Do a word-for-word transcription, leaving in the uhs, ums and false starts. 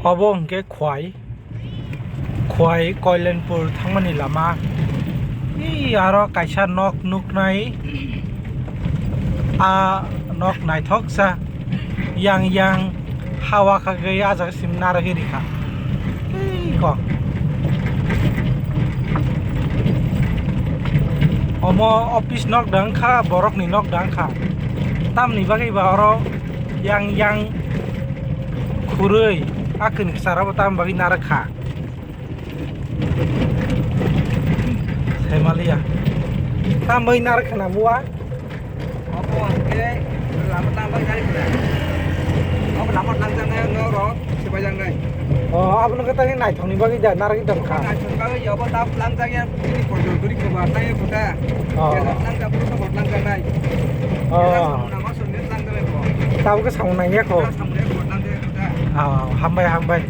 Obo hwnkhe Khwai, Khwai Koilanpur thangmani lama. Ee, aro kaisa nok nuknai. A nok naithoksa. Yang yang hawa khagwi ah jaga sim narwgwi rikha. Ee, kok. Omo office nok da wngkha, borokni nok da wngkha. Tamni bagwi ba oro yang yang khurui akhini kwcharo bo tamni bagwi narwkha. Saimalia. Tamni bagwi narwkha na mua? Obo hwnkhe lama tang bagwi narwkha na. Obo lama tangjaknai norok. Sebaijak nai. O, abono khe tangwi naithokni bagwi da narwgwi tongkha. Naithokni bagwi obo ta langjakya, chini porjo duri koba tangwi kota. O. Langjak buru koba langjak nai. O. Nama songni langjaknai ko. Tabuk khe samung nangya ko. Samung nangya ko, langjakya kota. O, hambai, hambai.